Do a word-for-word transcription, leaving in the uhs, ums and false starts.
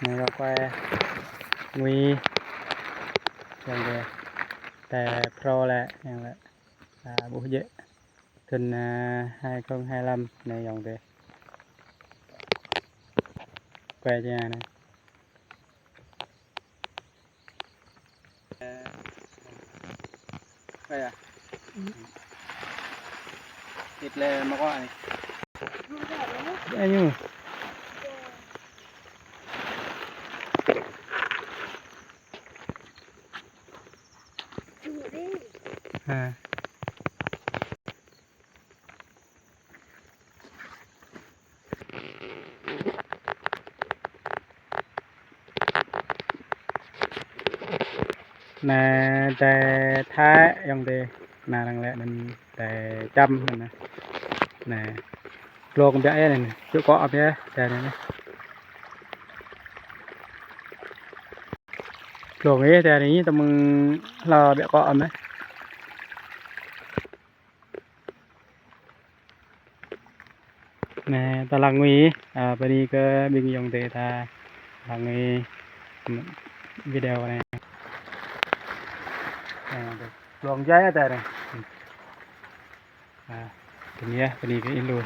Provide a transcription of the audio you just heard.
Anai yŏng kuai ngui, yŏng dê, tơlơi phrâo lĕ, yŏng lĕ, a, ƀuh jĕ. Thŭn, a, hai không hai lăm anai yŏng dê. Kuai jĕ anai. Kuai a? Thịt lĕ mă kơ anai. Ayu. Ha. Anai tơlơi Thái yŏng dê, anai arăng lĕ anŭn tơlơi čăm anŭn. Anai. Glông biă yơh anai, čŭ kŏ biă yơh, tơlơi anai. Glông yơh, tơlơi anai tơmơ̆ng hlâo biă kŏ anai. Anai, ta lăng ngui, a, bơni kơ ƀing yŏng dê ta lăng ngui video anai. A, glông jai ta anai. A, bơni yơh, bơni kơ ih lu.